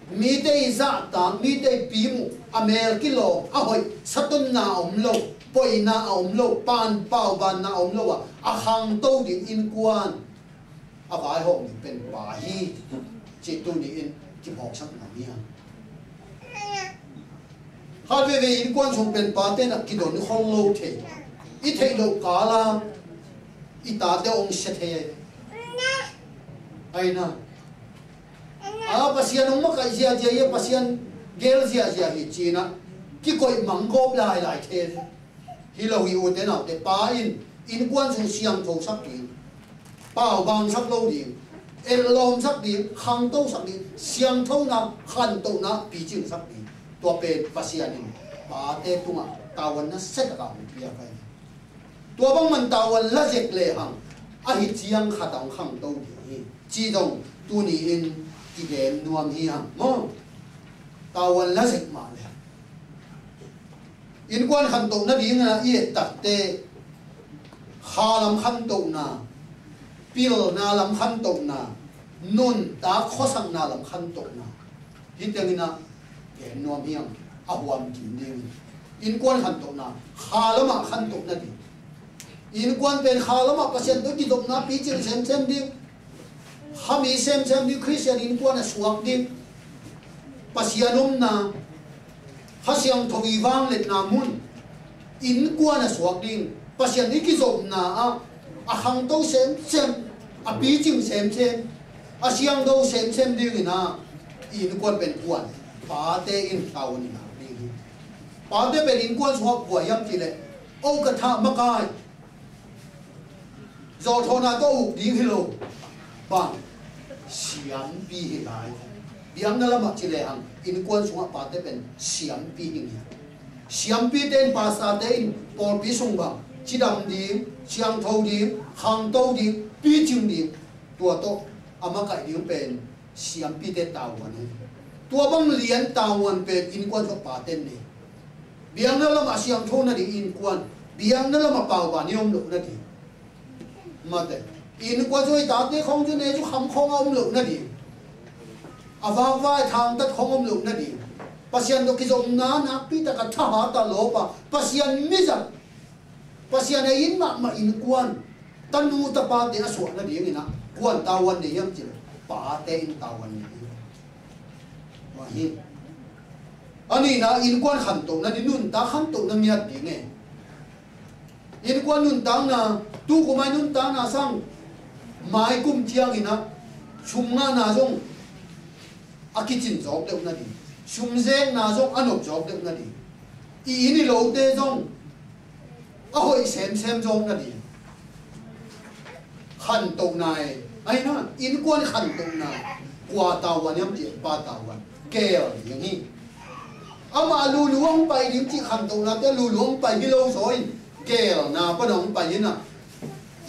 Mite i zahtak, mite i pimuh, a mel kilawm, a hoih, satonna a om lo, poina a om lo, pan paubanna a om lo a, a khangto ding innkuan a vaihawm ding pen pa hi, cih tuni-in kiphawksak ngam hi hang. Khat veve innkuan sung pen pate na kidon khol lo thei. I theih loh kala i tate hong sia thei. Aina, a, Pasian hong makaih ziazia hi, Pasian gel ziazia hi ci-in a kikoih manggawp lailai thei. Hi lo hi, ute naute, pa in innkuan sung siangthosak ding, paubangsak lo ding, etlawmsak ding, khangtosak ding, siangthona, khantohna picingsak ding. Tua pen Pasian in pate tungah tavuan nasia taka hong pia hi. Tua bang man tavuan la zek lehang, ahi ciang khat a hong khangto ding hi, cih zong tuni-in kigen nuam hi hang maw. Tavuan la zek mah leh, innkuan khantoh nading a i et takte, kha lam khantohna, pilna lam khantohna, nuntak khuasakna lam khantohna, hih teng in a gen nuam hi hang, a huam kim ding. Innkuan khantohna, kha lamah khantoh nading. Innkuan pen kha lamah Pasian tawh kizopna picing semsem ding. Kha mi semsem ding, Khristian innkuan a suak ding. Pasian omna, Kha Siangtho i vangliatna mun, innkuan a suak ding. Pasian i kizopna ah, a khangto semsem, a picing semsem, a siangtho semsem dingin a, i innkuan pen kuan, pate in tavuan i ngah ding hi. Pate pen innkuan sungah kua hiam cih leh, o ka thah makai, zawhthawhna tawh uk ding hi lo. Bang, siampi hi lai. Biakna lamah ci lehang, innkuan sungah pate pen siampi hi ngiat. Siampite in, pastorte in pawlpi sung bang cidam ding, siangtho ding, khangto ding, picing ding, tua tawh a makaih ding pen siampite tavuan hi. Tua bang lian tavuan pen innkuan sungah pate in nei. Biakna lamah siangtho nading innkuan, biakna lamah pauban i om loh nading. Mate, innkuan sungah i tate khawng cu ne cu kham khawng a om loh nading. A vakvai thangtat khawng om loh nading. Pasian tawh kizopna nakpi taka thahat a lawp a, Pasian mizat, Pasian a it mahmah innkuan, tanu tapate a suah nadingin a, kuan tavuan nei hiam cih leh, pate in tavuan nei hi. Mah hi. A nihna, innkuan khantoh nading, nuntak khantoh na ngiat ding e. Innkuan nuntakna, tu kum a i nuntakna sang, mai kum ciangin a, sum ngahna zong a kicin zawk deuh nading, sum zekna zong a nop zawk deuh nading, i inn i lote zong a hoih semsem zawk nading. Khantohna e, aina, innkuan khantohna, kua tavuan hiam cih, pa tavuan, geel ding hi. Amah lulu hong pai ding cih khantohna te, lulu hong pai hi lo zaw in, geelna pan hong pai in a,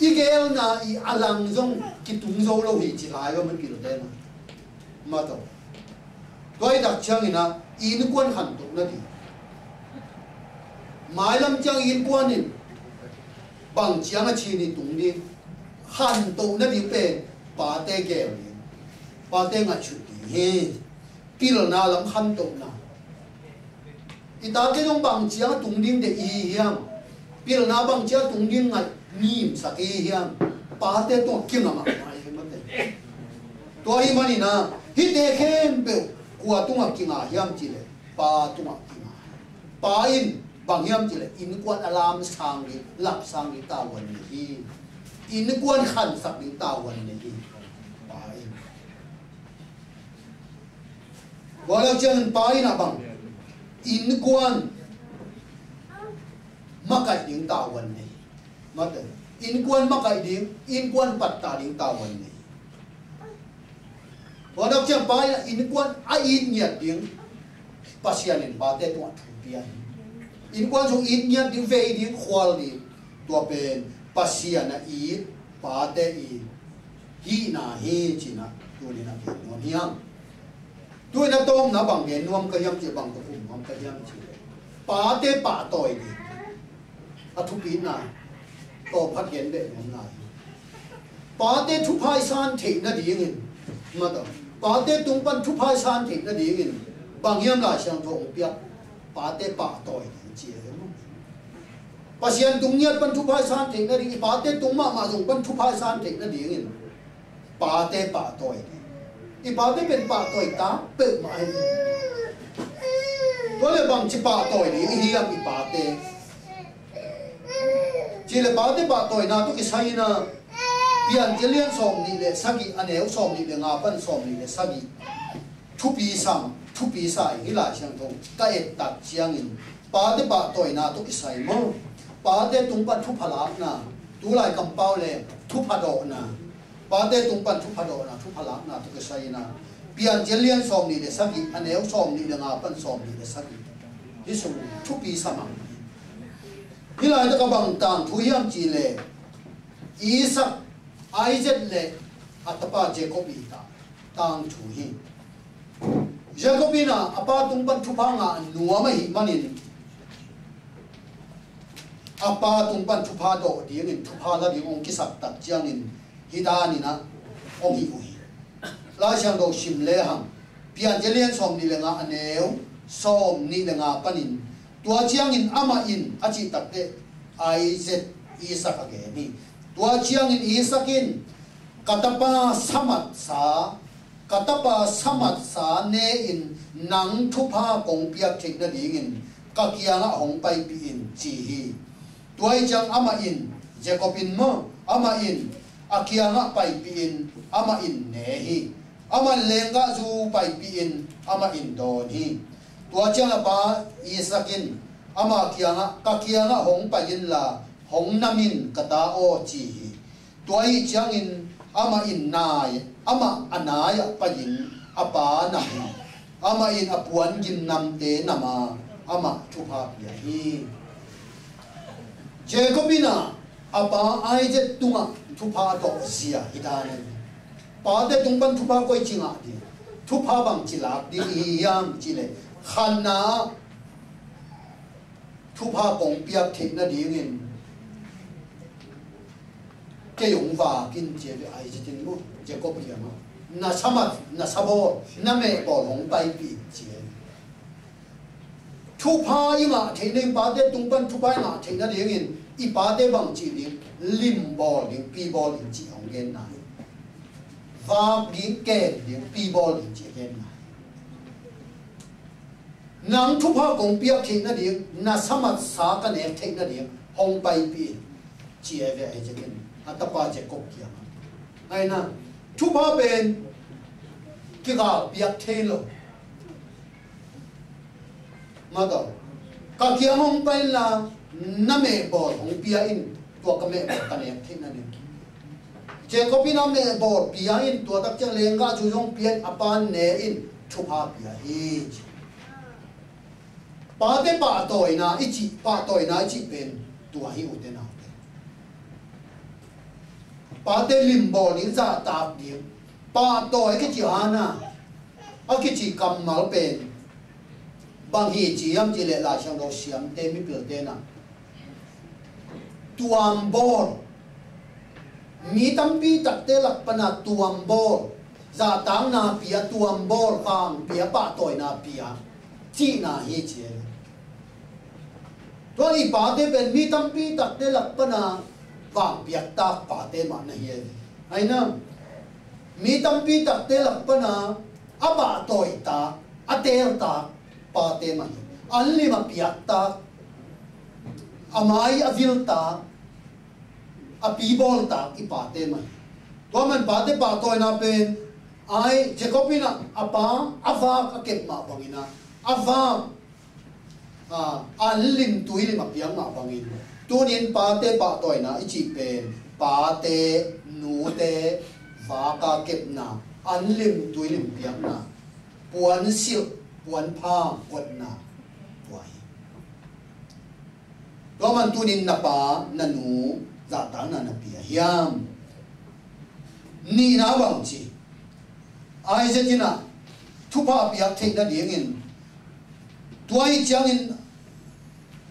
i geelna i a lang zong kitung zo lo hi ci lai va man kilote na. Mah tawh. Tua i tak ciangin a, i innkuan khantoh nading. Mailam ciang i innkuan in bang ciang a cin i tung ding, khantoh nading pen pate geel ding, pate ngaihsut ding hi. Pilna lam khantohna. I tate zong bang ciang a tung ding deih i hi hiam? Pilna bang ciang a tung ding ngaih ngimsak i hi hiam? Pate tungah kingah mahmah i hi mate. Tua ahih manin a, hihte khempeuh kua tungah kingah hiam cih leh, pa tungah kingah. Pa in bang hiam cih leh, innkuan a lamsang ding, lapsang ding tavuan nei hi. Innkuan khansak ding tavuan nei hi. Pa in. Tua lak ciangin pa in a bang, innkuan makaih ding tavuan nei. Mate, innkuan makaih ding, innkuan pattah ding tavuan nei. Tua dak ciang pa in a innkuan a it ngiat ding Pasian in pate tungah thu pia hi. Innkuan sung it ngiat ding, vei ding, khual ding, tua pen Pasian a it pate i hihna hi ci-in ah tuni-in ah gen nuam hi hang. Tu-in ah tawpna bang gen nuam ka hiam cih, bang tawh khum nuam ka hiam cih leh, pate pahtawi ding a thupina tawm khat gen beh nuam lai hi. Pate thupha i san theih nadingin, mataw, pate tung pan thupha i san theih nadingin bang hiam Lai Siangtho hong piak? Pate pahtawi ding ci hi maw. Pasian tung ngiat pan thupha i san theih nading, i pate tung mahmah zong pan thupha i san theih nadingin pate pahtawi ding. I pate pen pahtawi ta peuhmah hi. Tua leh bangci pahtawi ding i hiam i pate? Cih leh pate pahtawina tawh kisai-in ah Piancil lian sawmnih le sagih, a neu sawmnih le nga pan sawmnih le sagih thupi sa, thupi sa hi. Lai Siangtho ka et tak ciangin pate pahtawina tawh kisai maw, pate tung pan thupha lakna, tulai kampau leh thupha dawhna, pate tung pan thupha dawhna, thupha lakna tawh kisai-in ah Piancil lian sawmnih le sagih, a neu sawmnih le nga pan sawmnih le sagih, hih sung thupi sa mang hi. Hih laitak ah bang tangthu hiam cih leh, Isaac, Isaac le a tapa Jacob i ta tangthu hi. Jacob in ah a pa tung pan thupha ngah nuam ahih manin, a pa tung pan thupha dawh dingin, thupha la ding hong kisak tak ciangin, hih danin ah hong hih uh hi. Lai Siangtho sim lehang, Piancil lian sawmnih le nga, a neu sawmnih le nga panin, tua ciangin amah in a cih takteh Isaac, Isaac a gen hi. Tua ciangin Isaac in, ka tapa samatsa, ka tapa samatsa ne-in nang thupha kong piak theih nadingin ka kiangah hong paipih in, ci hi. Tua ahih ciang amah in, Jacob in maw, amah in a kiangah paipih in, amah in ne hi. Amah in lenggahzu paipih in, amah in dawn hi. Tua ciang a pa Isaac in ama kiangah, ka kiangah hong pai inla, hong nam in ka ta aw, ci hi. Tua ahih ciangin amah in nai, amah a nai-ah pai-in a pa nam hi. Amah in a puan gimnamte nam a, amah thupha pia hi. Jacob in ah a pa Isaac tungah thupha a tawh zia hi dan hi. Pate tung pan thupha koici ngah ding, thupha bangci lak ding i hi hiam cih leh, khatna ah thupha kong piak theih nadingin kei hong vak in, ci a ve. Isaac in maw, Jacob kiangah, na samat, na sabawl, na mehbawl hong paipih in, ci a ve. Thupha i ngah theih nading, pate tung pan thupha i ngah theih nadingin i pate bangci ding, limbawl ding, pibawl ding cih hong genna hi. Vak ding, kem ding, pibawl ding cih a genna hi. Nang thupha kong piak theih nading, na samatsa ka nek theih nading hong paipih in, ci a ve Isaac in a tapa Jacob kiangah. Aina, thupha pen kigal piak thei lo. Mataw, ka kiang hong pai inla, na mehbawl hong pia in, tua ka mehbawl ka nek theih nading. Jacob in a mehbawl pia in, tua tak ciang lenggahzu zong pia in, a pa ne in, thupha pia hi. Pate pahtawina i cih, pahtawina i cih pen tua hi, ute naute. Pate limbawl ding, zahtak ding. Pahtawi kici a na, a kici kammal pen bang hi ci hiam cih leh, Lai Siangtho siamte, mipilte in ah tuambawl, mi tampi takte lak pan a tuambawl, zahtakna pia, tuambawl, vang pia, pahtawina pia cihna hi, ci hi. Tua i pate pen mi tampi takte lak pan a vang piaktak pate mah na hi hi. Aina, mi tampi takte lak pan a a pahtawitak, a teeltak pate mah hi. An lim a piaktak, a mai a viltak, a pibawltak i pate mah hi. Tua man pate pahtawina pen, ai, Jacob in ah a pa a vak a kep mah bangin ah, a vak, a, an lim tui lim a piak mah bangin, tuni-in pate pahtawina i cih pen pate, nute vak a kepna, An lim tuilim piakna, puansilh puanphang kotna, tua hi. Tua man tunin na pa na nu zahtakna na pia hiam? Nihna bang ci, Isaac in ah thupha piak theih nadingin, tua hi ciangin,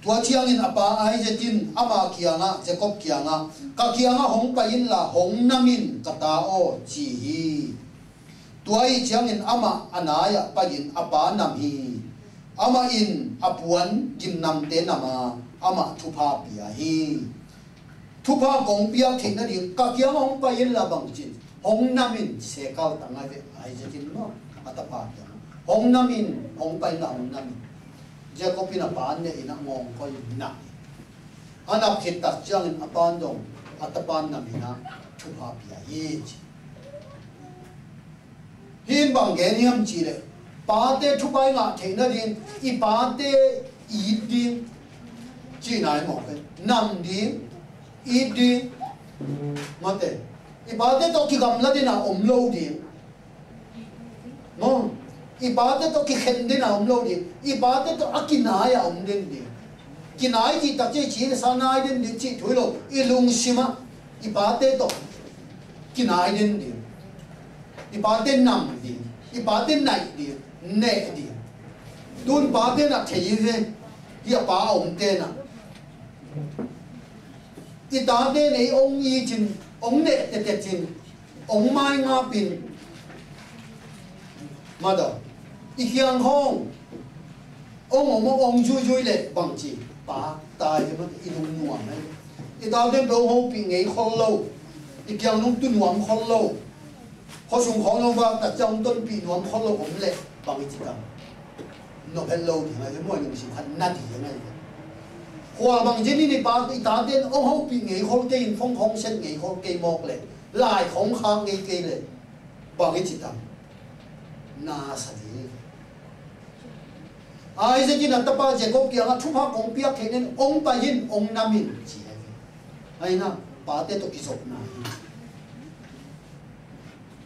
tua ciangin a pa Isaac in ama kiangah, Jacob kiangah, "Ka kiangah hong pai inla hong nam in, ka ta aw," ci hi. Tua hi ciangin amah a nai-ah pai-in a pa nam hi. Amah in a puan gimnamte nam a, amah thupha pia hi. Thupha kong piak theih nading ka kiang hong pai inla bang cin, hong nam in, sekal tang a ve, Isaac in maw, a tapa kiang hong nam in, hong pai inla hong nam in. Jacob in a pa an ne in a ngawng koi in nam in. A nap khit tak ciangin a pa an dong, a tapa nam in a thupha pia hi ci. Hih in bang gen hiam cih leh, pate thupha i ngah theih nading, i pate it ding cihna hi mawk hi. Nam ding, it ding, mate. I pate tawh kigamla ding a om lo ding. Maw, i pate tawh kikhen ding a om lo ding. I pate tawh a kinai a om den ding. Kinai cih tak cih, cih sa nai den ding cih thu hi lo. I lungsim ah i pate tawh kinai den ding. I pate nam ding, i pate naih ding, neh ding. Tun pate na thei hi ve, hi a pa a omte na. I tate nei ong i cin, ong neh tete cin, ong mai ngapin. Mada, i kiang hong ong om, ong zuizui le bang ci, pa tai hi mate, i lung nuam hi. I tate bel ong hopih ngei khol lo, i kiang nung tu nuam khol lo. Khuasung khawng lo vak tak ciang tonpih nuam khol lo om leh bang i ci tam? Nop het lo ding a hi, muai nung sim khat na ding a hi. Khua bang ci ni, i pa i tate in ong hopih ngei khol kei in, phone khawng set ngei khol kei mawk leh, lai khawng khak ngei kei leh bang i ci tam? Na sa ding. Isaac in a tapa Jacob kiangah thupha kong piak theih nading ong pai in, ong nam in ci a hi. Ahi na, pate tawh kizopna hi.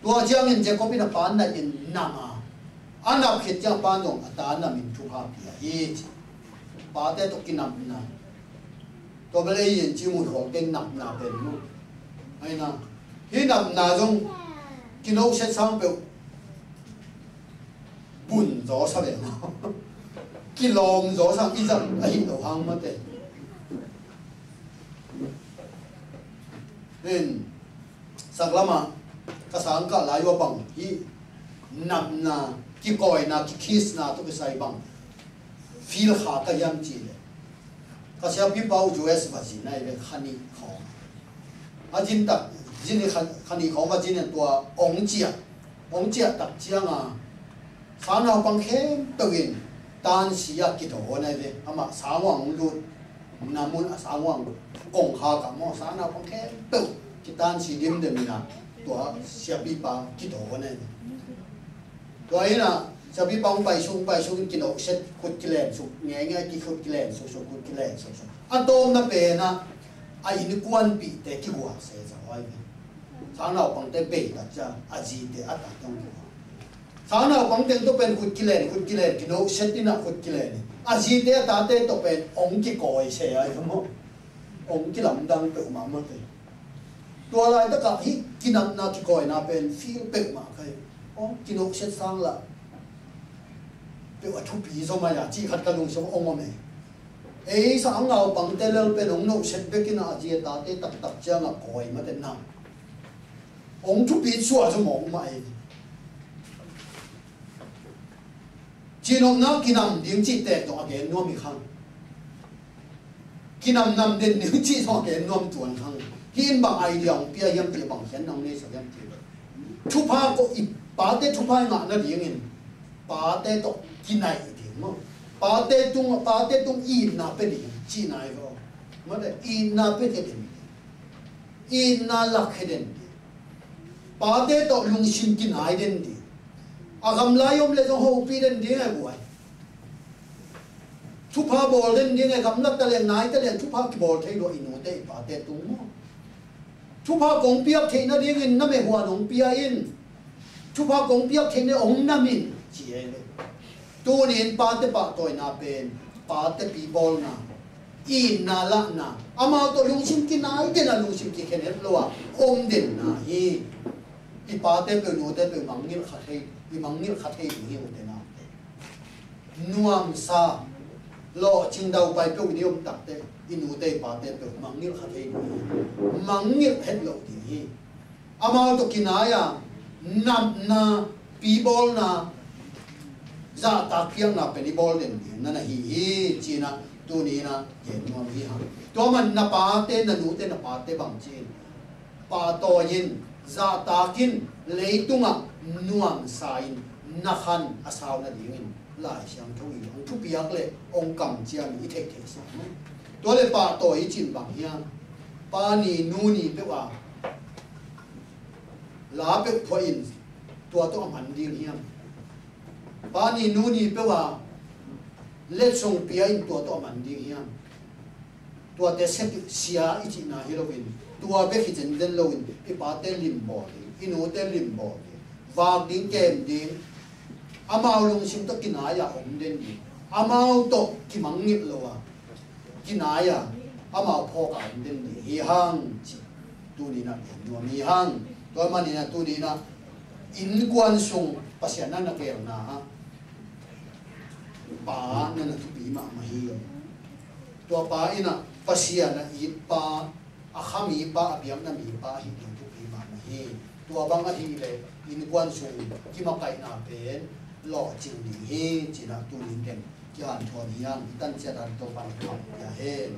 Tua ciangin Jacob in a pa nai in nam a, a nap khit ciang a pa zong a ta nam in thupha pia hi ci. Pate tawh kinamna. Tua bel ei in ci muh khawng teng namna pen mu. Ahi na, hih namna zong kinohset sang peuh bun zaw sa ve maw? Kilawm zaw sang i zat ahi lo hang mate. Sak lamah ka sangkah lai ua bang hih namna, kikawina, kikhisna tawh kisai bang feel kha ka hiam cih leh, ka siapipa uh U S va zin ahi ve, kha nih khawng. A zin tak, zin kha, kha nih khawng va zin in tua ong ciah, ong ciah tak ciang a, sangnaupang khempeuh in tansi ah kidawn ahi ve. Amah sang uang lut na mun a sang uang kongkhak ah maw, sangnaupang khempeuh kitansi dimdem in a, tua siapipa kidawn ahi ve. Tua in a, siapipa hong pai sung, pai sung in kinohset, khut kilen suk, ngeingei ki khut kilen suk suk, khut kilen suk suk. A tawpna pen ah a innkuanpihte kiguak se zaw ahi ve. Sangnaupangte bei tak ciang a zite a tak dong kiguak. Sangnaupang teng tawh pen khut kilen, khut kilen, kinohset in a khut kilen in. A zite a tate tawh pen ong kikawi se ahi ve maw. Ong kilamdang peuhmah mate. Tua laitakah hih kinamna kikawina pen feel peuhmah ka hi. Ong kinohset sang lah peuh a thupi zaw mai a cih khat ka lungsim ong om e. Ei sangnaupangte lel pen ong nohset bek in a zi a tate taktak ciang a kawi mate nam. Ong thupi suah zaw mawk mah e. Cihnopna kinam ding cih tek dong a gen nuam hi khang. Kinamnam den ding cih dong a gen nuam tuan khang. Hih in bang idea hong pia hiam cih, bang khian nang nei sak hiam cih. Thupha ko i pate thupha i ngah nadingin pate tawh kinaih ding maw. Pate tung, pate tung itna pia ding cihna hi lo. Mate, itna pia thei den ding. Itna lak he den ding. Pate tawh lungsim kinai den ding. A gamlai om le zong hopih den ding a guai. Thupha bawl den ding a gamla taleng nai taleng thupha kibawl thei lua i nute i pate tung maw. Thupha kong piak theih nadingin na meh huan hong pia in. thupha kong piak theih ni ong nam in ci e le. Tuni in pate pahtawina pen, pate pibawlna, itna lahna, amau tawh lungsim kinai den a, lungsim kikhen het lo a om den na hi. I pate peuh, nute peuh mangngilh kha thei, i mangngilh kha thei ding hi, ute naute. Nuamsa, lawhcing daupai peuh i om takteh, i nute i pate peuh mangngilh kha thei ding hi. Mangngilh het lo ding hi. Amau tawh kinai a, napna, pibawlna, zahtak piakna pen i bawl den ding na na hi hi, ci-in ah tuni in ah gen nuam hi hang. Tua man na pate, na nute, na pate bang ci-in pahtawi in, zahtak in, leitungah nuamsa in na khan a sau nadingin Lai Siangtho in hong thupiak le hong kamciam i theih theih sa. Tua le pahtawi i cih bang hiam? Pa ni nu ni peuh a la peuh phuah in tua tawh a man ding hiam? Pa ni nu ni peuh a letsong pia in tua tawh a man ding hiam? Tuate sia i cihna hi loin, tua bek hi zenzen loin, i pate limbawl ding, i nute limbawl ding, vak ding, kem ding, amau lungsim tawh kinai a om den ding, amau tawh kimangngilh lo a, kinai a, amau phawk a om den ding hi hang, ci tuni in ah gen nuam hi hang. Tua manin ah tuni in ah innkuan sung Pasian na na gelna ah pa na na thupi mahmah hi. Tua pa in ah Pasian a it pa, a kha mipa, a biakna mipa hi ding thupi mahmah hi. Tua bang ahih leh innkuan sung kimakaihna pen lawhcing ding hi, ci-in ah tuni in teng kihanthawn hi hang. I tan ciat a Topa'n thupha pia hen.